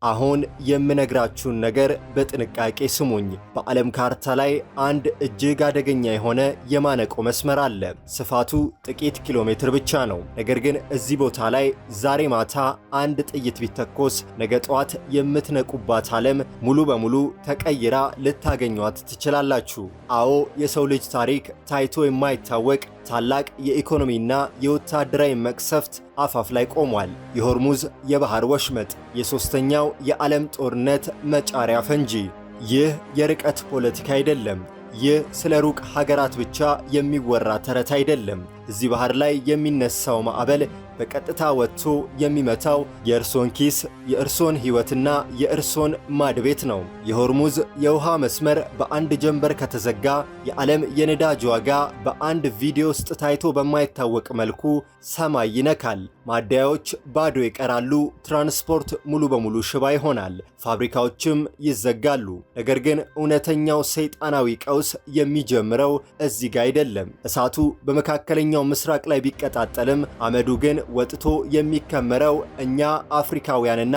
አሁን የምነግራችሁን ነገር በጥንቃቄ ስሙኝ። በዓለም ካርታ ላይ አንድ እጅግ አደገኛ የሆነ የማነቆ መስመር አለ። ስፋቱ ጥቂት ኪሎ ሜትር ብቻ ነው። ነገር ግን እዚህ ቦታ ላይ ዛሬ ማታ አንድ ጥይት ቢተኮስ ነገ ጠዋት የምትነቁባት ዓለም ሙሉ በሙሉ ተቀይራ ልታገኟት ትችላላችሁ። አዎ፣ የሰው ልጅ ታሪክ ታይቶ የማይታወቅ ታላቅ የኢኮኖሚና የወታደራዊ መቅሰፍት አፋፍ ላይ ቆሟል። የሆርሙዝ የባህር ወሽመጥ፣ የሦስተኛው የዓለም ጦርነት መጫሪያ ፈንጂ። ይህ የርቀት ፖለቲካ አይደለም። ይህ ስለ ሩቅ ሀገራት ብቻ የሚወራ ተረት አይደለም። እዚህ ባህር ላይ የሚነሳው ማዕበል በቀጥታ ወጥቶ የሚመታው የእርሶን ኪስ፣ የእርሶን ሕይወትና የእርሶን ማድቤት ነው። የሆርሙዝ የውሃ መስመር በአንድ ጀንበር ከተዘጋ የዓለም የነዳጅ ዋጋ በአንድ ቪዲዮ ውስጥ ታይቶ በማይታወቅ መልኩ ሰማይ ይነካል። ማደያዎች ባዶ ይቀራሉ። ትራንስፖርት ሙሉ በሙሉ ሽባ ይሆናል። ፋብሪካዎችም ይዘጋሉ። ነገር ግን እውነተኛው ሰይጣናዊ ቀውስ የሚጀምረው እዚህ ጋ አይደለም። እሳቱ በመካከለኛው ምስራቅ ላይ ቢቀጣጠልም አመዱ ግን ወጥቶ የሚከመረው እኛ አፍሪካውያንና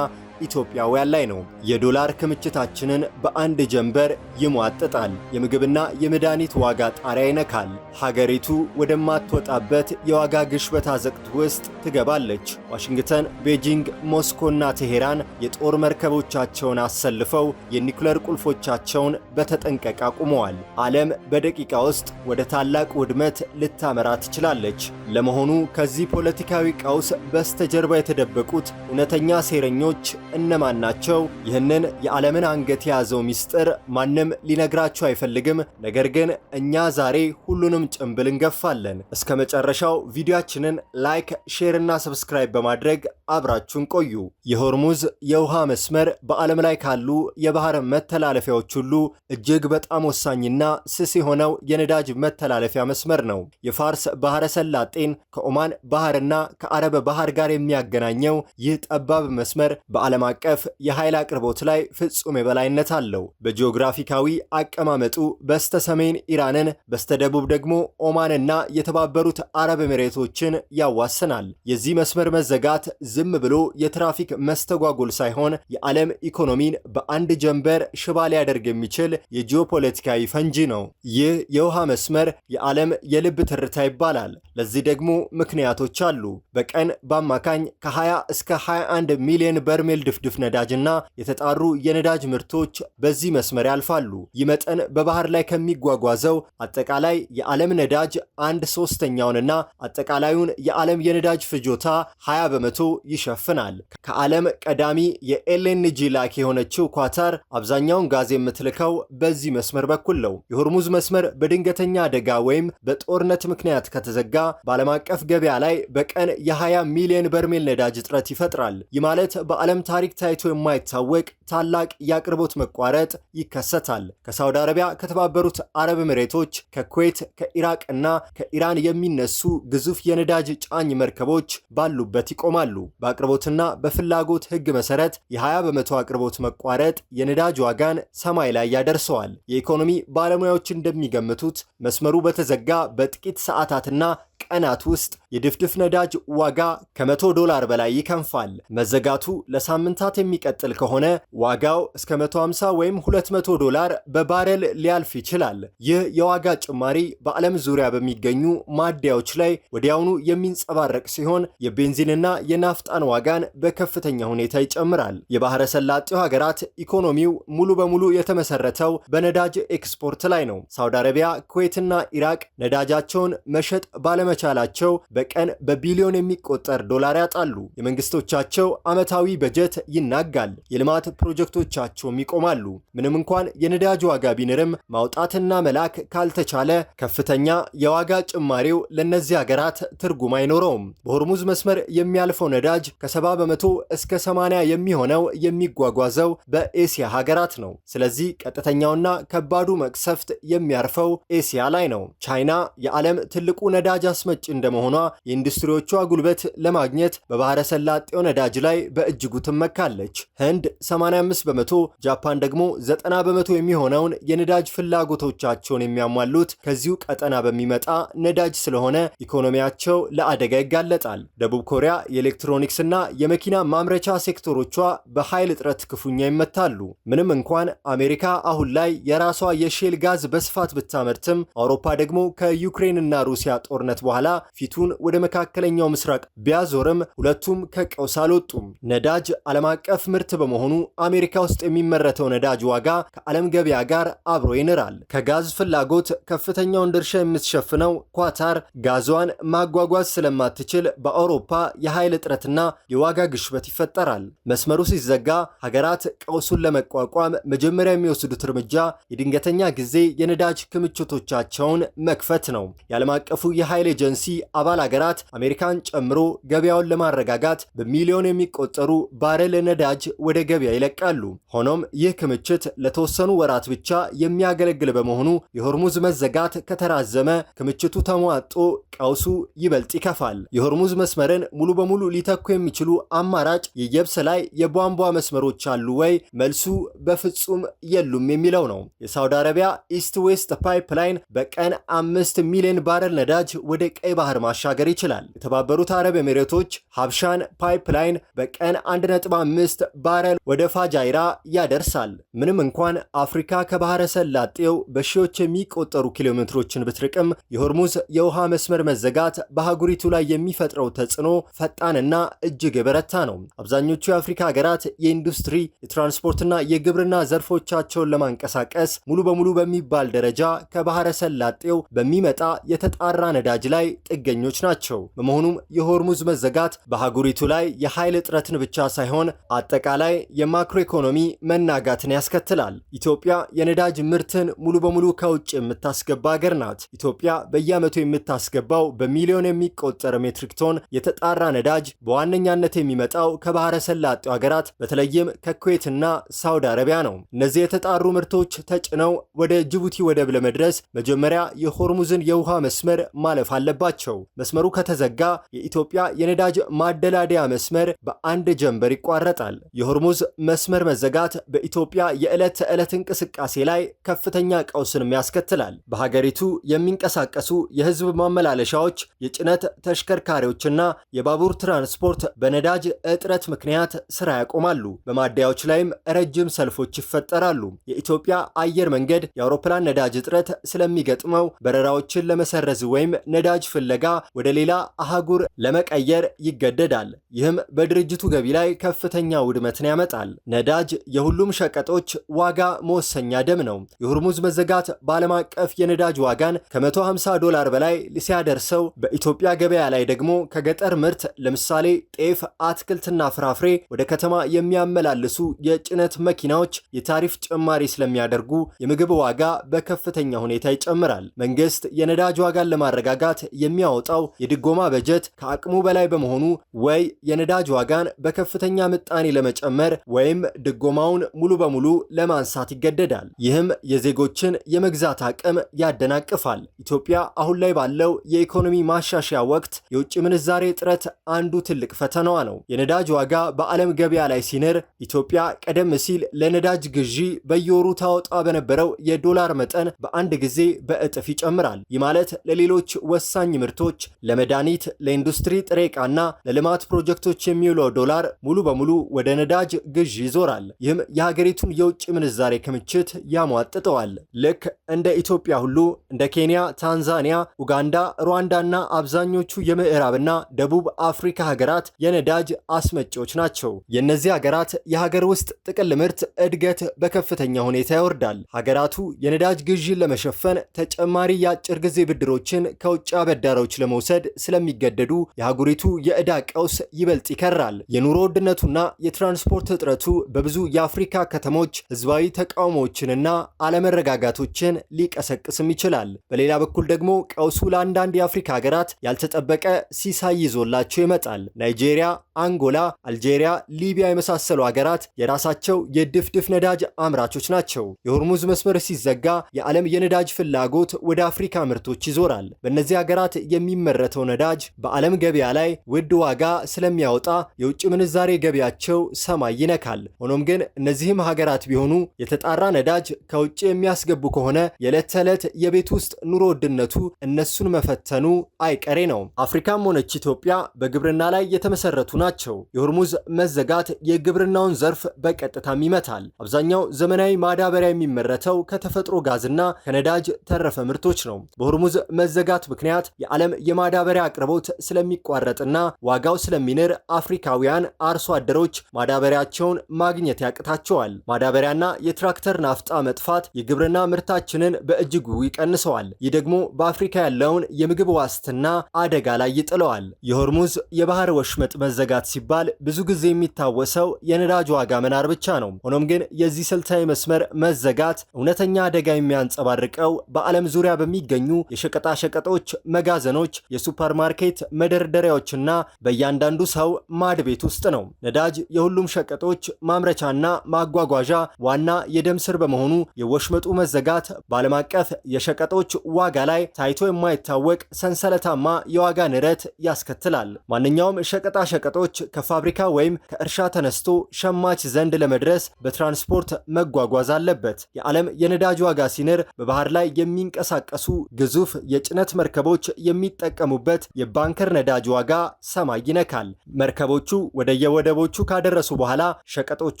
ኢትዮጵያውያን ላይ ነው። የዶላር ክምችታችንን በአንድ ጀንበር ይሟጥጣል። የምግብና የመድኃኒት ዋጋ ጣሪያ ይነካል። ሀገሪቱ ወደማትወጣበት የዋጋ ግሽበት አዘቅት ውስጥ ትገባለች። ዋሽንግተን፣ ቤጂንግ፣ ሞስኮና ቴሄራን የጦር መርከቦቻቸውን አሰልፈው የኒኩለር ቁልፎቻቸውን በተጠንቀቅ አቁመዋል። ዓለም በደቂቃ ውስጥ ወደ ታላቅ ውድመት ልታመራ ትችላለች። ለመሆኑ ከዚህ ፖለቲካዊ ቀውስ በስተጀርባ የተደበቁት እውነተኛ ሴረኞች እነማን ናቸው? ይህንን የዓለምን አንገት የያዘው ሚስጥር ማንም ሊነግራችሁ አይፈልግም። ነገር ግን እኛ ዛሬ ሁሉንም ጭንብል እንገፋለን። እስከ መጨረሻው ቪዲዮአችንን like፣ share እና subscribe በማድረግ አብራችሁን ቆዩ። የሆርሙዝ የውሃ መስመር በዓለም ላይ ካሉ የባህር መተላለፊያዎች ሁሉ እጅግ በጣም ወሳኝና ስስ የሆነው የነዳጅ መተላለፊያ መስመር ነው። የፋርስ ባህረ ሰላጤን ከኦማን ባህርና ከአረብ ባህር ጋር የሚያገናኘው ይህ ጠባብ መስመር በዓለም አቀፍ የኃይል አቅርቦት ላይ ፍጹም የበላይነት አለው። በጂኦግራፊካዊ አቀማመጡ በስተሰሜን ኢራንን፣ በስተደቡብ ደግሞ ኦማንና የተባበሩት አረብ ኤሚሬቶችን ያዋስናል። የዚህ መስመር መዘጋት ዝም ብሎ የትራፊክ መስተጓጎል ሳይሆን የዓለም ኢኮኖሚን በአንድ ጀንበር ሽባ ሊያደርግ የሚችል የጂኦፖለቲካዊ ፈንጂ ነው። ይህ የውሃ መስመር የዓለም የልብ ትርታ ይባላል። ለዚህ ደግሞ ምክንያቶች አሉ። በቀን በአማካኝ ከ20 እስከ 21 ሚሊዮን በርሜል ድፍድፍ ነዳጅና የተጣሩ የነዳጅ ምርቶች በዚህ መስመር ያልፋሉ። ይህ መጠን በባህር ላይ ከሚጓጓዘው አጠቃላይ የዓለም ነዳጅ አንድ ሶስተኛውንና አጠቃላዩን የዓለም የነዳጅ ፍጆታ 20% ይሸፍናል። ከዓለም ቀዳሚ የ LNG ላኪ የሆነችው ኳታር አብዛኛውን ጋዝ የምትልከው በዚህ መስመር በኩል ነው። የሆርሙዝ መስመር በድንገተኛ አደጋ ወይም በጦርነት ምክንያት ከተዘጋ በዓለም አቀፍ ገበያ ላይ በቀን የ20 ሚሊዮን በርሜል ነዳጅ እጥረት ይፈጥራል። ይህ ማለት በዓለም ታሪክ ታይቶ የማይታወቅ ታላቅ የአቅርቦት መቋረጥ ይከሰታል። ከሳውዲ አረቢያ፣ ከተባበሩት አረብ ኤሚሬቶች፣ ከኩዌት፣ ከኢራቅ እና ከኢራን የሚነሱ ግዙፍ የነዳጅ ጫኝ መርከቦች ባሉበት ይቆማሉ። በአቅርቦትና በፍላጎት ሕግ መሰረት የ20% አቅርቦት መቋረጥ የነዳጅ ዋጋን ሰማይ ላይ ያደርሰዋል። የኢኮኖሚ ባለሙያዎች እንደሚገምቱት መስመሩ በተዘጋ በጥቂት ሰዓታትና ቀናት ውስጥ የድፍድፍ ነዳጅ ዋጋ ከ100 ዶላር በላይ ይከንፋል። መዘጋቱ ለሳምንታት የሚቀጥል ከሆነ ዋጋው እስከ 150 ወይም 200 ዶላር በባረል ሊያልፍ ይችላል። ይህ የዋጋ ጭማሪ በዓለም ዙሪያ በሚገኙ ማደያዎች ላይ ወዲያውኑ የሚንጸባረቅ ሲሆን የቤንዚንና የናፍጣን ዋጋን በከፍተኛ ሁኔታ ይጨምራል። የባህረ ሰላጤው ሀገራት ኢኮኖሚው ሙሉ በሙሉ የተመሰረተው በነዳጅ ኤክስፖርት ላይ ነው። ሳውዲ አረቢያ፣ ኩዌትና ኢራቅ ነዳጃቸውን መሸጥ ባለመቻላቸው በቀን በቢሊዮን የሚቆጠር ዶላር ያጣሉ። የመንግስቶቻቸው ዓመታዊ በጀት ይናጋል። የልማት ፕሮጀክቶቻቸውም ይቆማሉ። ምንም እንኳን የነዳጅ ዋጋ ቢንርም ማውጣትና መላክ ካልተቻለ ከፍተኛ የዋጋ ጭማሪው ለእነዚህ ሀገራት ትርጉም አይኖረውም። በሆርሙዝ መስመር የሚያልፈው ነዳጅ ከ70% እስከ 80 የሚሆነው የሚጓጓዘው በኤስያ ሀገራት ነው። ስለዚህ ቀጥተኛውና ከባዱ መቅሰፍት የሚያርፈው ኤስያ ላይ ነው። ቻይና የዓለም ትልቁ ነዳጅ አስመጪ እንደመሆኗ የኢንዱስትሪዎቿ ጉልበት ለማግኘት በባህረ ሰላጤው ነዳጅ ላይ በእጅጉ ትመካለች። ህንድ 85%፣ ጃፓን ደግሞ 90% የሚሆነውን የነዳጅ ፍላጎቶቻቸውን የሚያሟሉት ከዚሁ ቀጠና በሚመጣ ነዳጅ ስለሆነ ኢኮኖሚያቸው ለአደጋ ይጋለጣል። ደቡብ ኮሪያ የኤሌክትሮኒክስና የመኪና ማምረቻ ሴክተሮቿ በኃይል እጥረት ክፉኛ ይመታሉ። ምንም እንኳን አሜሪካ አሁን ላይ የራሷ የ shale ጋዝ በስፋት ብታመርትም፣ አውሮፓ ደግሞ ከዩክሬንና ሩሲያ ጦርነት በኋላ ፊቱን ወደ መካከለኛው ምስራቅ ቢያዞርም ሁለቱም ከቀውስ አልወጡም። ነዳጅ ዓለም አቀፍ ምርት በመሆኑ አሜሪካ ውስጥ የሚመረተው ነዳጅ ዋጋ ከዓለም ገበያ ጋር አብሮ ይንራል። ከጋዝ ፍላጎት ከፍተኛውን ድርሻ የምትሸፍነው ኳታር ጋዟን ማጓጓዝ ስለማትችል በአውሮፓ የኃይል እጥረትና የዋጋ ግሽበት ይፈጠራል። መስመሩ ሲዘጋ ሀገራት ቀውሱን ለመቋቋም መጀመሪያ የሚወስዱት እርምጃ የድንገተኛ ጊዜ የነዳጅ ክምችቶቻቸውን መክፈት ነው። የዓለም አቀፉ የኃይል ኤጀንሲ አባል ሀገራት አሜሪካን ጨምሮ ገበያውን ለማረጋጋት በሚሊዮን የሚቆጠሩ ባረል ነዳጅ ወደ ገበያ ይለቃሉ። ሆኖም ይህ ክምችት ለተወሰኑ ወራት ብቻ የሚያገለግል በመሆኑ የሆርሙዝ መዘጋት ከተራዘመ ክምችቱ ተሟጦ ቀውሱ ይበልጥ ይከፋል። የሆርሙዝ መስመርን ሙሉ በሙሉ ሊተኩ የሚችሉ አማራጭ የየብስ ላይ የቧንቧ መስመሮች አሉ ወይ? መልሱ በፍጹም የሉም የሚለው ነው። የሳውዲ አረቢያ East West Pipeline በቀን 5 ሚሊዮን ባረል ነዳጅ ወደ ቀይ ባህር ማሻገር ይችላል። የተባበሩት አረብ ኤሚሬቶች ሀብሻን pipeline በቀን 1.5 ባረል ወደ ፋጃይራ ያደርሳል። ምንም እንኳን አፍሪካ ከባህረ ሰላጤው በሺዎች የሚቆጠሩ ኪሎ ሜትሮችን ብትርቅም፣ የሆርሙዝ የውሃ መስመር መዘጋት በአህጉሪቱ ላይ የሚፈጥረው ተጽዕኖ ፈጣንና እጅግ የበረታ ነው። አብዛኞቹ የአፍሪካ ሀገራት የኢንዱስትሪ፣ የትራንስፖርትና የግብርና ዘርፎቻቸውን ለማንቀሳቀስ ሙሉ በሙሉ በሚባል ደረጃ ከባህረ ሰላጤው በሚመጣ የተጣራ ነዳጅ ላይ ጥገኞች ናቸው። በመሆኑም የሆርሙዝ መዘጋት በአህጉሪቱ ላይ የኃይል እጥረትን ብቻ ሳይሆን አጠቃላይ የማክሮ ኢኮኖሚ መናጋትን ያስከትላል። ኢትዮጵያ የነዳጅ ምርትን ሙሉ በሙሉ ከውጭ የምታስገባ ሀገር ናት። ኢትዮጵያ በየዓመቱ የምታስገባው በሚሊዮን የሚቆጠር ሜትሪክ ቶን የተጣራ ነዳጅ በዋነኛነት የሚመጣው ከባህረ ሰላጤው ሀገራት፣ በተለይም ከኩዌትና ሳውዲ አረቢያ ነው። እነዚህ የተጣሩ ምርቶች ተጭነው ወደ ጅቡቲ ወደብ ለመድረስ መጀመሪያ የሆርሙዝን የውሃ መስመር ማለፍ አለባቸው። መስመሩ ከተዘጋ የኢትዮጵያ የነዳጅ ማደላደያ መስመር በአንድ ጀንበር ይቋረጣል። የሆርሙዝ መስመር መዘጋት በኢትዮጵያ የዕለት ተዕለት እንቅስቃሴ ላይ ከፍተኛ ቀውስንም ያስከትላል። በሀገሪቱ የሚንቀሳቀሱ የህዝብ ማመላለሻዎች፣ የጭነት ተሽከርካሪዎችና የባቡር ትራንስፖርት በነዳጅ እጥረት ምክንያት ስራ ያቆማሉ። በማደያዎች ላይም ረጅም ሰልፎች ይፈጠራሉ። የኢትዮጵያ አየር መንገድ የአውሮፕላን ነዳጅ እጥረት ስለሚገጥመው በረራዎችን ለመሰረዝ ወይም ነዳጅ ፍለጋ ወደ ሌላ አህጉር ለመቀየር ይገደዳል። ይህም በድርጅቱ ገቢ ላይ ከፍተኛ ውድመትን ያመጣል። ነዳጅ የሁሉም ሸቀጦች ዋጋ መወሰኛ ደም ነው። የሆርሙዝ መዘጋት በዓለም አቀፍ የነዳጅ ዋጋን ከ150 ዶላር በላይ ሲያደርሰው፣ በኢትዮጵያ ገበያ ላይ ደግሞ ከገጠር ምርት፣ ለምሳሌ ጤፍ፣ አትክልትና ፍራፍሬ፣ ወደ ከተማ የሚያመላልሱ የጭነት መኪናዎች የታሪፍ ጭማሪ ስለሚያደርጉ የምግብ ዋጋ በከፍተኛ ሁኔታ ይጨምራል። መንግስት የነዳጅ ዋጋን ለማረጋጋት የሚያወጣው የድጎማ በጀት ከአቅሙ በላይ በመሆኑ ወይ የነዳጅ ዋጋን በከፍተኛ ምጣኔ ለመጨመር ወይም ድጎማውን ሙሉ በሙሉ ለማንሳት ይገደዳል። ይህም የዜጎችን የመግዛት አቅም ያደናቅፋል። ኢትዮጵያ አሁን ላይ ባለው የኢኮኖሚ ማሻሻያ ወቅት የውጭ ምንዛሬ እጥረት አንዱ ትልቅ ፈተናዋ ነው። የነዳጅ ዋጋ በዓለም ገበያ ላይ ሲንር፣ ኢትዮጵያ ቀደም ሲል ለነዳጅ ግዢ በየወሩ ታወጣ በነበረው የዶላር መጠን በአንድ ጊዜ በእጥፍ ይጨምራል። ይህ ማለት ለሌሎች ወሳኝ ምርቶች፣ ለመድኃኒት፣ ለኢንዱስትሪ ጥሬ ዕቃና ለልማት ፕሮጀክቶች የሚውለው ዶላር ሙሉ በሙሉ ወደ ነዳጅ ግዢ ይዞራል። ይህም የሀገሪቱን የውጭ ምንዛሬ ክምችት ያሟጥጠዋል። ልክ እንደ ኢትዮጵያ ሁሉ እንደ ኬንያ፣ ታንዛኒያ፣ ኡጋንዳ፣ ሩዋንዳና አብዛኞቹ የምዕራብና ደቡብ አፍሪካ ሀገራት የነዳጅ አስመጪዎች ናቸው። የእነዚህ ሀገራት የሀገር ውስጥ ጥቅል ምርት እድገት በከፍተኛ ሁኔታ ይወርዳል። ሀገራቱ የነዳጅ ግዢን ለመሸፈን ተጨማሪ የአጭር ጊዜ ብድሮችን ከውጭ አበዳሪዎች ለመውሰድ ስለሚገደዱ የሀገሪቱ የዕዳ ቀውስ ይበልጥ ይከራል። የኑሮ ውድነቱና የትራንስፖርት እጥረቱ በብዙ የአፍሪካ ከተሞች ህዝባዊ ተቃውሞዎችንና አለመረጋጋቶችን ሊቀሰቅስም ይችላል። በሌላ በኩል ደግሞ ቀውሱ ለአንዳንድ የአፍሪካ ሀገራት ያልተጠበቀ ሲሳይ ይዞላቸው ይመጣል። ናይጄሪያ፣ አንጎላ፣ አልጄሪያ፣ ሊቢያ የመሳሰሉ ሀገራት የራሳቸው የድፍድፍ ነዳጅ አምራቾች ናቸው። የሆርሙዝ መስመር ሲዘጋ የዓለም የነዳጅ ፍላጎት ወደ አፍሪካ ምርቶች ይዞራል። በእነዚህ ሀገራት የሚመረተው ነዳጅ በዓለም ገበያ ላይ ውድ ዋጋ ስለሚያወጣ የውጭ ምንዛሬ ገቢያቸው ሰማይ ይነካል። ሆኖም ግን እነዚህም ሀገራት ቢሆኑ የተጣራ ነዳጅ ከውጭ የሚያስገቡ ከሆነ የዕለት ተዕለት የቤት ውስጥ ኑሮ ውድነቱ እነሱን መፈተኑ አይቀሬ ነው። አፍሪካም ሆነች ኢትዮጵያ በግብርና ላይ የተመሰረቱ ናቸው። የሆርሙዝ መዘጋት የግብርናውን ዘርፍ በቀጥታም ይመታል። አብዛኛው ዘመናዊ ማዳበሪያ የሚመረተው ከተፈጥሮ ጋዝና ከነዳጅ ተረፈ ምርቶች ነው። በሆርሙዝ መዘጋት ምክንያት የዓለም የማዳበሪያ አቅርቦት ስለሚቋረጥና ዋጋው ስለሚንር አፍሪካውያን አርሶ አደሮች ማዳበሪያቸውን ማግኘት ያቅታቸዋል። ማዳበሪያና የትራክተር ናፍጣ መጥፋት የግብርና ምርታችንን በእጅጉ ይቀንሰዋል። ይህ ደግሞ በአፍሪካ ያለውን የምግብ ዋስትና አደጋ ላይ ይጥለዋል። የሆርሙዝ የባህር ወሽመጥ መዘጋት ሲባል ብዙ ጊዜ የሚታወሰው የነዳጅ ዋጋ መናር ብቻ ነው። ሆኖም ግን የዚህ ስልታዊ መስመር መዘጋት እውነተኛ አደጋ የሚያንጸባርቀው በዓለም ዙሪያ በሚገኙ የሸቀጣሸቀጦች መጋዘኖች፣ የሱፐርማርኬት መደርደሪያዎችና በእያንዳንዱ ሰው ማድ ቤት ውስጥ ነው። ነዳጅ የሁሉም ሸቀጦች ማምረቻና ማጓጓዣ ዋና የደም ስር በመሆኑ የወሽመጡ መዘጋት በዓለም አቀፍ የሸቀጦች ዋጋ ላይ ታይቶ የማይታወቅ ሰንሰለታማ የዋጋ ንረት ያስከትላል። ማንኛውም ሸቀጣ ሸቀጦች ከፋብሪካ ወይም ከእርሻ ተነስቶ ሸማች ዘንድ ለመድረስ በትራንስፖርት መጓጓዝ አለበት። የዓለም የነዳጅ ዋጋ ሲንር በባህር ላይ የሚንቀሳቀሱ ግዙፍ የጭነት መርከቦች የሚጠቀሙበት የ bunker ነዳጅ ዋጋ ሰማይ ይነካል። መርከቦቹ ወደየወደቦቹ ካደረሱ በኋላ ሸቀጦቹ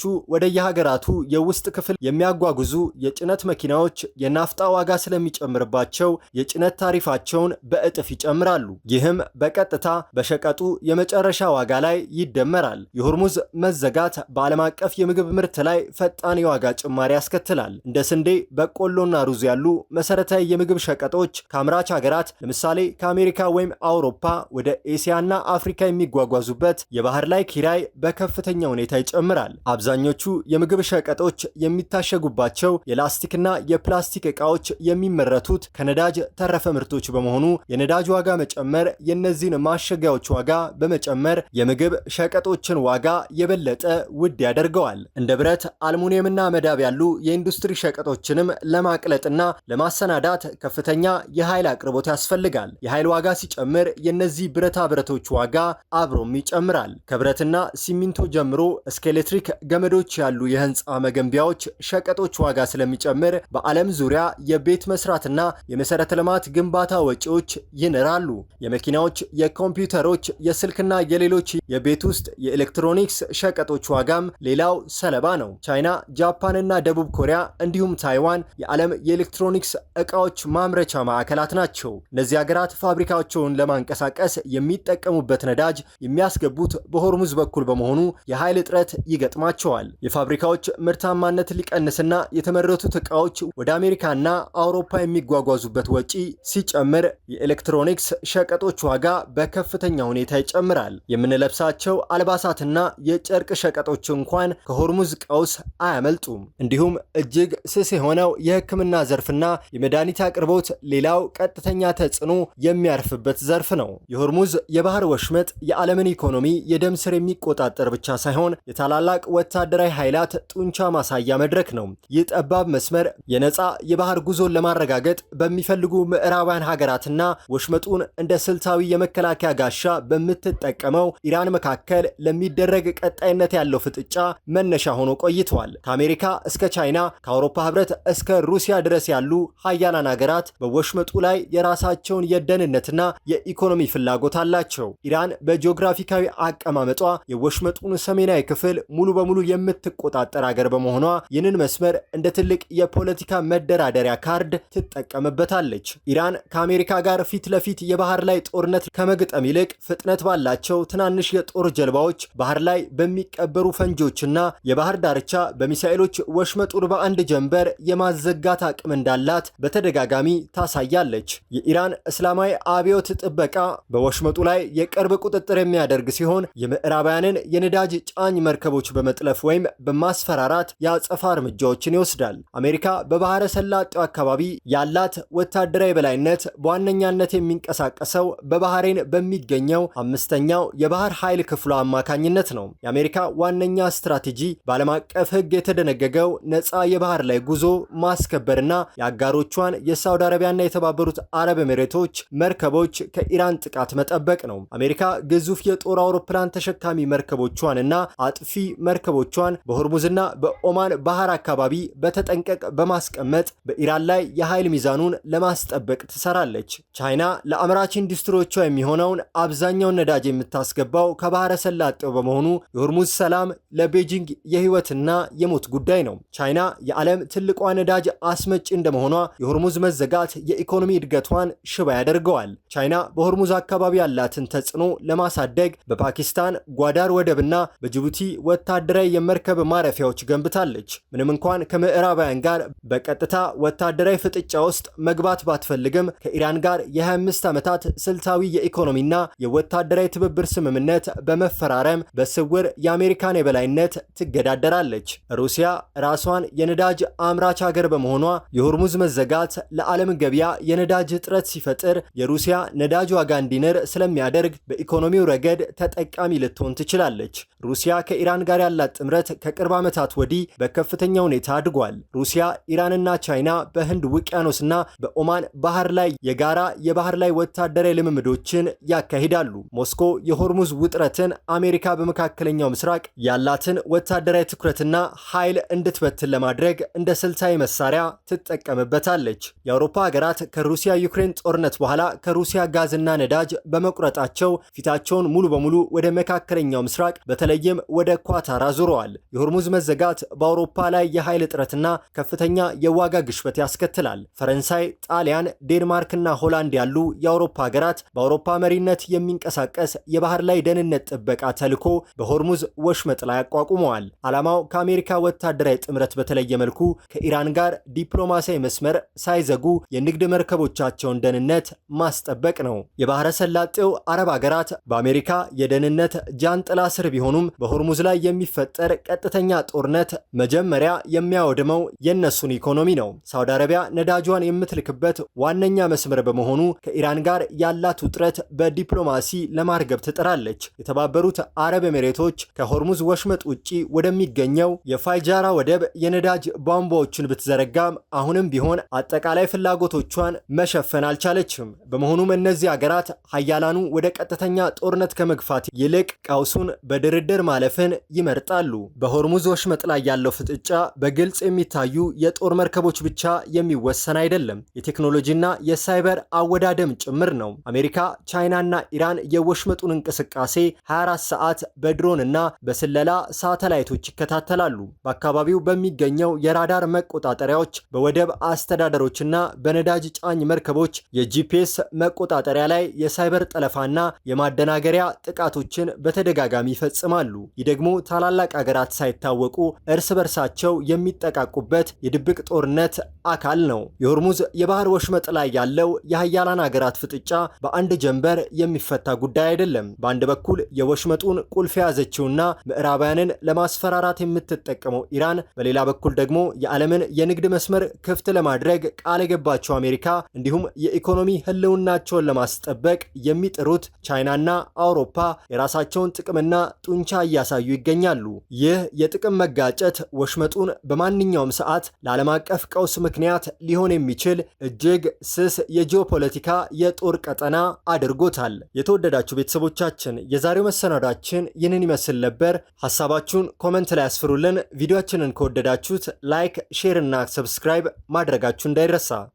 ወደየሀገራቱ የውስጥ ክፍል የሚያጓጉዙ የጭነት መኪናዎች የናፍጣ ዋጋ ስለሚጨምርባቸው የጭነት ታሪፋቸውን በእጥፍ ይጨምራሉ። ይህም በቀጥታ በሸቀጡ የመጨረሻ ዋጋ ላይ ይደመራል። የሆርሙዝ መዘጋት በዓለም አቀፍ የምግብ ምርት ላይ ፈጣን የዋጋ ጭማሪ ያስከትላል። እንደ ስንዴ፣ በቆሎና ሩዝ ያሉ መሰረታዊ የምግብ ሸቀጦች ከአምራች ሀገራት ለምሳሌ ከአሜሪካ ወይም አውሮፓ ወደ ኤስያና አፍሪካ የሚጓጓዙበት የባህር ላይ ኪራይ በከፍተኛ ሁኔታ ይጨምራል። አብዛኞቹ የምግብ ሸቀጦች የሚታሸጉባቸው የላስቲክና የፕላስቲክ ዕቃዎች የሚመረቱት ከነዳጅ ተረፈ ምርቶች በመሆኑ የነዳጅ ዋጋ መጨመር የእነዚህን ማሸጊያዎች ዋጋ በመጨመር የምግብ ሸቀጦችን ዋጋ የበለጠ ውድ ያደርገዋል። እንደ ብረት፣ አልሙኒየምና መዳብ ያሉ የኢንዱስትሪ ሸቀጦችንም ለማቅለጥና ለማሰናዳት ከፍተኛ የኃይል አቅርቦት ያስፈልጋል። የኃይል ዋጋ ሲጨምር የእነዚህ ብረታ ብረቶች ዋጋ አብሮም ይጨምራል። ከብረትና ሲሚንቶ ጀምሮ እስከ ኤሌክትሪክ ገመዶች ያሉ የህንፃ መገንቢያዎች ሸቀጦች ዋጋ ስለሚጨምር በዓለም ዙሪያ የቤት መስራትና የመሰረተ ልማት ግንባታ ወጪዎች ይንራሉ። የመኪናዎች፣ የኮምፒውተሮች፣ የስልክና የሌሎች የቤት ውስጥ የኤሌክትሮኒክስ ሸቀጦች ዋጋም ሌላው ሰለባ ነው። ቻይና፣ ጃፓንና ደቡብ ኮሪያ እንዲሁም ታይዋን የዓለም የኤሌክትሮኒክስ ዕቃዎች ማምረቻ ማዕከላት ናቸው። እነዚህ ሀገራት ፋብሪካቸውን ለማንቀሳቀስ የሚጠቀሙበት ነዳጅ የሚያስገቡት በሆርሙዝ በኩል በመሆኑ የኃይል እጥረት ይገጥማቸዋል። የፋብሪካዎች ምርታማነት ሊቀንስና የተመረቱት ዕቃዎች ወደ አሜሪካና አውሮፓ የሚጓጓዙበት ወጪ ሲጨምር የኤሌክትሮኒክስ ሸቀጦች ዋጋ በከፍተኛ ሁኔታ ይጨምራል። የምንለብሳቸው አልባሳትና የጨርቅ ሸቀጦች እንኳን ከሆርሙዝ ቀውስ አያመልጡም። እንዲሁም እጅግ ስስ የሆነው የሕክምና ዘርፍና የመድኃኒት አቅርቦት ሌላው ቀጥተኛ ተጽዕኖ የሚያርፍበት ዘርፍ ነው። የሆርሙዝ የባህር ወሽመጥ የዓለምን ኢኮኖሚ የደም ስር የሚቆጣጠር ብቻ ሳይሆን የታላላቅ ወታደራዊ ኃይላት ጡንቻ ማሳያ መድረክ ነው። ይህ ጠባብ መስመር የነፃ የባህር ጉዞን ለማረጋገጥ በሚፈልጉ ምዕራባውያን ሀገራትና ወሽመጡን እንደ ስልታዊ የመከላከያ ጋሻ በምትጠቀመው ኢራን መካከል ለሚደረግ ቀጣይነት ያለው ፍጥጫ መነሻ ሆኖ ቆይተዋል። ከአሜሪካ እስከ ቻይና፣ ከአውሮፓ ህብረት እስከ ሩሲያ ድረስ ያሉ ሀያላን ሀገራት በወሽመጡ ላይ የራሳቸውን የደህንነትና የኢኮኖሚ ፍላጎት አላቸው። ኢራን በጂኦግራፊካዊ አቀማመጧ የወሽመጡን ሰሜናዊ ክፍል ሙሉ በሙሉ የምትቆጣጠር ሀገር በመሆኗ ይህንን መስመር እንደ ትልቅ የፖለቲካ መደራደሪያ ካርድ ትጠቀምበታለች። ኢራን ከአሜሪካ ጋር ፊት ለፊት የባህር ላይ ጦርነት ከመግጠም ይልቅ ፍጥነት ባላቸው ትናንሽ የጦር ጀልባዎች ባህር ላይ በሚቀበሩ ፈንጂዎችና የባህር ዳርቻ በሚሳኤሎች ወሽመጡን በአንድ ጀንበር የማዘጋት አቅም እንዳላት በተደጋጋሚ ታሳያለች። የኢራን እስላማዊ አብዮት ጥበቃ በወሽመጡ ላይ የቅርብ ቁጥጥር የሚያደርግ ሲሆን የምዕራባውያንን የነዳጅ ጫኝ መርከቦች በመጥለፍ ወይም በማስፈራራት የአጸፋ እርምጃዎችን ይወስዳል። አሜሪካ በባህረ ሰላጤው አካባቢ ያላት ወታደራዊ የበላይነት በዋነኛነት የሚንቀሳቀሰው በባህሬን በሚገኘው አምስተኛው የባህር ኃይል ክፍሏ አማካኝነት ነው። የአሜሪካ ዋነኛ ስትራቴጂ በዓለም አቀፍ ሕግ የተደነገገው ነፃ የባህር ላይ ጉዞ ማስከበርና የአጋሮቿን የሳውዲ አረቢያና የተባበሩት አረብ ኤሚሬቶች መርከቦች ከኢራን ጥቃት መጠበቅ ነው። አሜሪካ ግዙፍ የጦር አውሮፕላን ተሸካሚ መርከቦቿንና አጥፊ መርከቦቿን በሆርሙዝና በኦማን ባህር አካባቢ በተጠንቀቅ በማስቀመጥ በኢራን ላይ የኃይል ሚዛኑን ለማስጠበቅ ትሰራለች። ቻይና ለአምራች ኢንዱስትሪዎቿ የሚሆነውን አብዛኛውን ነዳጅ የምታስገባው ከባህረ ሰላጤው በመሆኑ የሆርሙዝ ሰላም ለቤጂንግ የህይወትና የሞት ጉዳይ ነው። ቻይና የዓለም ትልቋ ነዳጅ አስመጪ እንደመሆኗ የሆርሙዝ መዘጋት የኢኮኖሚ እድገቷን ሽባ ያደርገዋል። ቻይና በሆርሙዝ አካባቢ ያላትን ተጽዕኖ ለማሳደግ በፓኪስታን ጓዳር ወደብና በጅቡቲ ወታደራዊ የመርከብ ማረፊያዎች ገንብታለች። ምንም እንኳን ከምዕራባውያን ጋር በቀጥታ ወታደራዊ ፍጥጫ ውስጥ መግባት ባትፈልግም ከኢራን ጋር የ25 ዓመታት ስልታዊ የኢኮኖሚና የወታደራዊ ትብብር ስምምነት በመፈራረም በስውር የአሜሪካን የበላይነት ትገዳደራለች። ሩሲያ ራሷን የነዳጅ አምራች ሀገር በመሆኗ የሆርሙዝ መዘጋት ለዓለም ገበያ የነዳጅ እጥረት ሲፈጥር የሩሲያ ነዳጅ ዋጋ እንዲንር ስለሚያደርግ በኢኮኖሚው ረገድ ተጠቃሚ ልትሆን ትችላለች። ሩሲያ ከኢራን ጋር ያላት ጥምረት ከቅርብ ዓመታት ወዲህ በከፍተኛ ሁኔታ አድጓል። ሩሲያ፣ ኢራንና ቻይና በህንድ ውቅያኖስና በኦማን ባህር ላይ የጋራ የባህር ላይ ወታደራዊ ልምምዶችን ያካሂዳሉ። ሞስኮ የሆርሙዝ ውጥረትን አሜሪካ በመካከለኛው ምስራቅ ያላትን ወታደራዊ ትኩረትና ኃይል እንድትበትን ለማድረግ እንደ ስልታዊ መሳሪያ ትጠቀምበታለች። የአውሮፓ ሀገራት ከሩሲያ ዩክሬን ጦርነት በኋላ ከሩሲያ ጋዝና ነዳጅ በመቁረጣቸው ፊታቸውን ሙሉ በሙሉ ወደ መካከለኛው ምስራቅ በተለይም ወደ ኳታር አዙረዋል። የሆርሙዝ መዘጋት በአውሮፓ ላይ የኃይል እጥረትና ከፍተኛ የዋጋ ግሽበት ያስከትላል። ፈረንሳይ፣ ጣሊያን፣ ዴንማርክና ሆላንድ ያሉ የአውሮፓ ሀገራት በአውሮፓ መሪነት የሚንቀሳቀስ የባህር ላይ ደህንነት ጥበቃ ተልዕኮ በሆርሙዝ ወሽመጥ ላይ አቋቁመዋል። ዓላማው ከአሜሪካ ወታደራዊ ጥምረት በተለየ መልኩ ከኢራን ጋር ዲፕሎማሲያዊ መስመር ሳይዘጉ የንግድ መርከቦቻቸውን ደህንነት ማስጠበቅ ነው። የባህረ ሰላጤው አረብ ሀገራት በአሜሪካ የደህንነት ጃንጥላ ስር ቢሆኑም በሆርሙዝ ላይ የሚፈጠር ቀጥተኛ ጦርነት መጀመሪያ የሚያወድመው የእነሱን ኢኮኖሚ ነው። ሳውዲ አረቢያ ነዳጇን የምትልክበት ዋነኛ መስመር በመሆኑ ከኢራን ጋር ያላት ውጥረት በዲፕሎማሲ ለማርገብ ትጥራለች። የተባበሩት አረብ ኤሚሬቶች ከሆርሙዝ ወሽመጥ ውጪ ወደሚገኘው የፋይጃራ ወደብ የነዳጅ ቧንቧዎችን ብትዘረጋም አሁንም ቢሆን አጠቃላይ ፍላጎቶቿን መሸፈን አልቻለችም። በመሆኑም እነዚህ ሀገራት ሀያላኑ ወደ ቀጥተኛ ጦርነት ከመግፋት ይልቅ ቀውሱን በድርድር ማለፍን ይመርጣሉ። በሆርሙዝ ወሽመጥ ላይ ያለው ፍጥጫ በግልጽ የሚታዩ የጦር መርከቦች ብቻ የሚወሰን አይደለም። የቴክኖሎጂና የሳይበር አወዳደም ጭምር ነው። አሜሪካ፣ ቻይናና ኢራን የወሽመጡን እንቅስቃሴ 24 ሰዓት በድሮንና በስለላ ሳተላይቶች ይከታተላሉ። በአካባቢው በሚገኘው የራዳር መቆጣጠሪያዎች፣ በወደብ አስተዳደሮችና በነዳጅ ጫኝ መርከቦች የ GPS መቆጣጠሪያ ላይ የሳይበር ጠለፋና የማደናገሪያ ጥቃቶችን በተደጋጋሚ ይፈጽማሉ። ይህ ደግሞ ታላላቅ አገራት ሳይታወቁ እርስ በርሳቸው የሚጠቃቁበት የድብቅ ጦርነት አካል ነው። የሆርሙዝ የባህር ወሽመጥ ላይ ያለው የሀያላን አገራት ፍጥጫ በአንድ ጀንበር የሚፈታ ጉዳይ አይደለም። በአንድ በኩል የወሽመጡን ቁልፍ የያዘችውና ምዕራባውያንን ለማስፈራራት የምትጠቀመው ኢራን፣ በሌላ በኩል ደግሞ የዓለምን የንግድ መስመር ክፍት ለማድረግ ቃል የገባቸው አሜሪካ እንዲሁም የኢኮኖሚ ሕልውናቸውን ለማስጠበቅ የሚጥሩት ቻይናና አውሮፓ የራሳቸውን ጥቅምና ጡንቻ እያሳዩ ይገኛሉ። ይህ የጥቅም መጋጨት ወሽመጡን በማንኛውም ሰዓት ለዓለም አቀፍ ቀውስ ምክንያት ሊሆን የሚችል እጅግ ስስ የጂኦፖለቲካ የጦር ቀጠና አድርጎታል። የተወደዳችሁ ቤተሰቦቻችን የዛሬው መሰናዷችን ይህንን ይመስል ነበር። ሀሳባችሁን comment ላይ ያስፍሩልን። ቪዲዮአችንን ከወደዳችሁት like፣ share እና subscribe ማድረጋችሁ እንዳይረሳ።